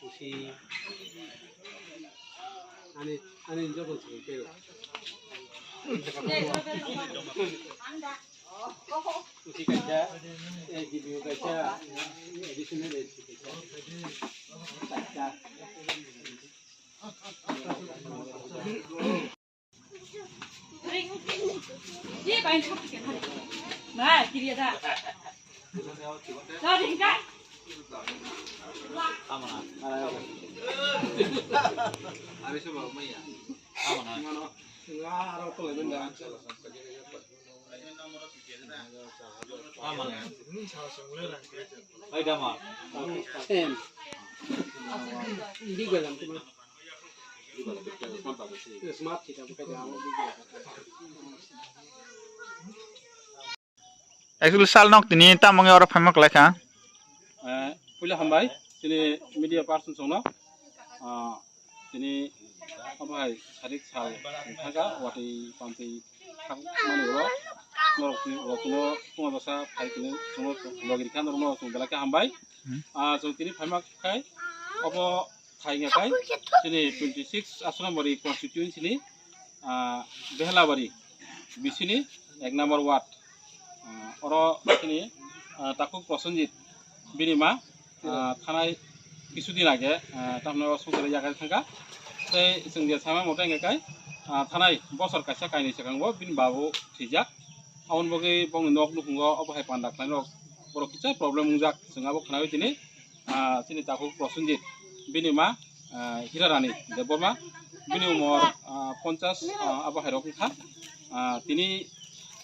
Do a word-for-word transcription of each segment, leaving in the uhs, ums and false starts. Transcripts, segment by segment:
Kusi. Ani, ani joto sini kero. Kusi kaisa, eh, D P O kaisa, additional S P kaisa. Kaisa. Actually, sal nok tini tamo wngwi oro phaima kwlai kha. Eh, puila hambai, tini media person songno. Ah, tini omo hai sarik sal thangkha, watwi pamtwi thangmani ulo norok tini ulo kuno phungo dosa phai tini chwngno logi rikha norokno chwng belai khe hambai. Hmm. Ah, chwng tini phaima khai obo Thai hwnka khe chini twenty six Asrambari constituency ni, ah, Behlabari bisini ek number ward. Ah, oro chini, ah, Takhuk Prosenjit bini ma, ah, thanai kisu din age, ah, tamno songchar yagai thangkha. Tei chwng je sama mote hwnka khe, ah, thanai bosor kaisa kainwi swkango bini babu thwijak. Aboni bagwi bongni nok nukhungo obo hai panda khlainai rok borok kisa problem wngjak chwng abo khnawi tini. Ah, chini Takhuk Prosenjit, bini ma, ah, Hirarani Debbarma, bini umor, ah, ponchas, ah, abo hai rok wngkha. Ah, tini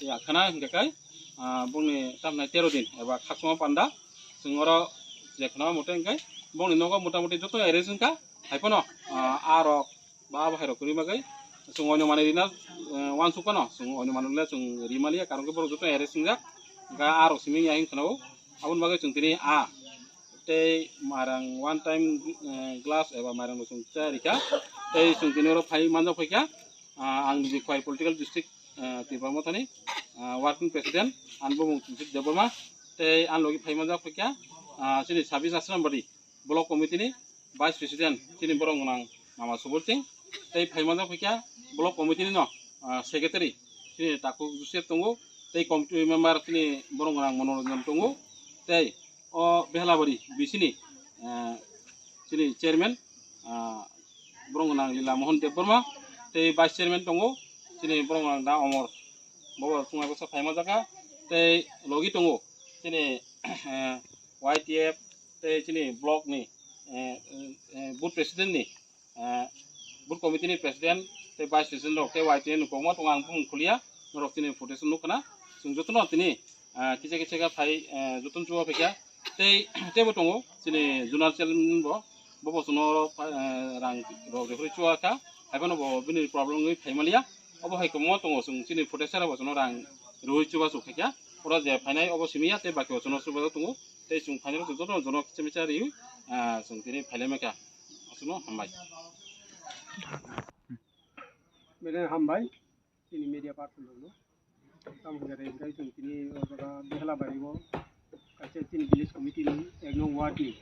ya khana hingka kai, ah, bongni tamnai tero din eba khakchangma panda, chwng oro je khana mote hingkai bongni nogo motamoti joto arrange wngkha, hai phano, ah, a rok ba abo hai rok kwrwi bagwi chwng oino manwi rina, eh, uansuk phano chwng oino manwi rina chwng ri maliya, karon khe borok joto arrange wngjak, hingkha a rok simi ya hing khana o, aboni bagwi chwng tini a tei mairang one time, eh, glass eba mairang bo chwng cha rikha. Tei chwng tini oro phai manjak phaikha, ah, ang niji Khowai political district, eh, Tipra Mothani, ah, working president, ani bumung Chingsit Debbarma, tei ani logi phai manjak phaikha, ah, chini sabis Asrambari block committee ni vice president, chini borok gwnang Mama Subol Singh, tei phai manjak phaikha block committee ni no, ah, secretary, chini Takhuk Joseph tongo, tei committee member chini borok gwnang Manoranjan tongo, tei o Behlabari bisini, eh, chini chairman, ah, borok gwnang Lila Mohan Debbarma, tei vice chairman tongo, chini borok gwnang Da Omor, bobo chwngno bwsa phaima jaka, tei logi tongo chini, eh, Y T F, tei chini block ni, eh, eh, booth president ni, eh, booth committee ni president tei vice president rok tei Y T N ni kwbangma tongo, ang bumung khuliya, norok chini footage nukha na. Chwng jotono tini, eh, kisa kisa khe phai, eh, jotono chuba phaikha. Tei teibo tongo chini zonal chairman bo, bobo chwngno, eh, rang rok rekhorwi chuba kha, haiphano bo bini problem wngwi phaimaliya. Obo hai kwbangma tongo, chwng chini footage sara bo chwngno rang rwui chuba chuk khaikha. Oro je phainai obo simiya tei baki bo chwngno chuba tongo. Tei chwng phainai rok jotono jono kisa misa riwi, ah, chwng tini phailaimai kha. Aswkno hambai. Bene hambai, chini media person rokno. Tamo hwnkhai hwnkhe chwng tini o jaga Behlabari o kaisa chini village committee ni ek nong ward ni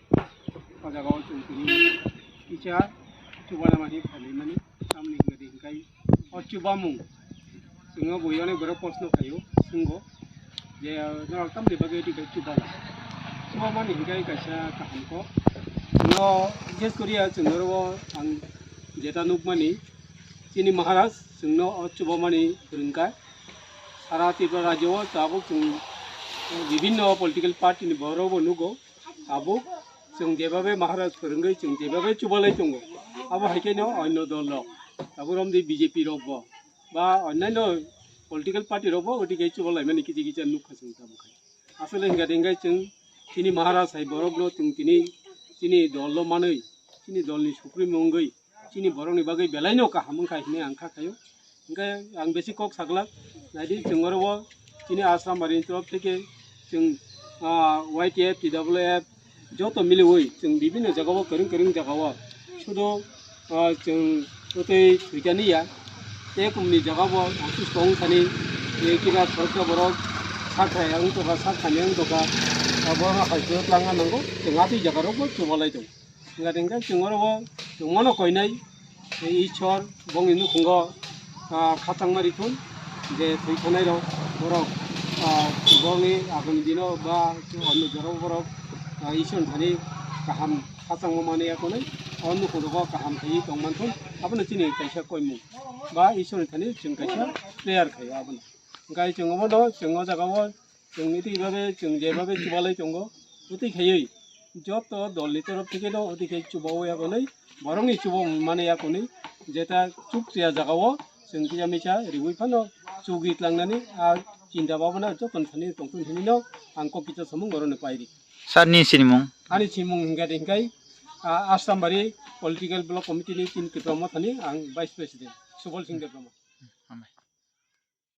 o jaga o chwng tini kisa chuba lama khe phailaimani. Tamoni hwnkhe hwnkhe o chubamung chwngno bo yone borok proshno khaio, swngbo je norok tamni bagwi tei chuba la. Chubamani hwnkhe kaisa kaham kok. Chwngno guess koriya chwng oro ang jeta nukmani chini Maharaj chwngno o chubamani phwrwngkha. Sara Tripura rajyo o tabuk chwng bibhinno political party ni borok bo nugo. Tabuk Chwng jebabe Maharaj phwrwngwi chwng jebabe chubalai tongo, abo hai khe no onno dol rok, abo romdi B J P rok bo ba onnaino political party rok bo oti khe chubalaimani kisa kisa nukha chwng tabuk hai. Asole hingkha hingkha chwng chini Maharaj hai borok no chwng tini chini dol no manwi chini dol ni supremo wngwi chini borok ni bagwi belai no kaham wngkha hinwi ang kha khaio. Hingkhe ang besi kok saglak, naidi chwng oro o chini Asrambari ni torof theke chwng, ah, Y T F, T W F joto miliwi chwng bibinno jaga o kwrwng kwrwng jaga o sudo, ah, chwng tei thwikani ya. Tei kumni jaga o office tong thani, tei kisa khoroksa borok sakha yang toka, sakha yang toka, ah, borok hai tlang nango, chwng atwi jaga rok bo chubalai tongo. Hingkha hingkhe chwng oro o chwng mano koinai, tei Ishwar bongni nukhungo, ah, khachangma rithun, je thwi thanai rok borok, ah, bongni agami dino ba onno jorao borok, ah, Ishwar thani kaham khachangma manwi ya konwi, o nukhung rogo kaham khaiwi tong manthun, abono chini kaisa koimung ba Ishwar thani chwng kaisa prayer khaio abono. Hingkhe chwng omono chwng o jaga o chwng nitwi babe chwng jebabe chubalai tongo, otwi khaiwi joto dol ni torof theke no otwi khai chubaui ya konwi, borok ni chuba mani ya konwi, jeta chuk ya jaga o chwng kisa misa riui phano chugwi tlangnani a chinta babana joto ni thani tongthun hinwi no ang kok kisa samung borok no pairi. Sir ni sinimung? Ani sinimung hingkha hingkhe, ah, Asrambari Political Block Committee ni chini Tipra Motha ni ang Vice President Subal Singh Debbarma.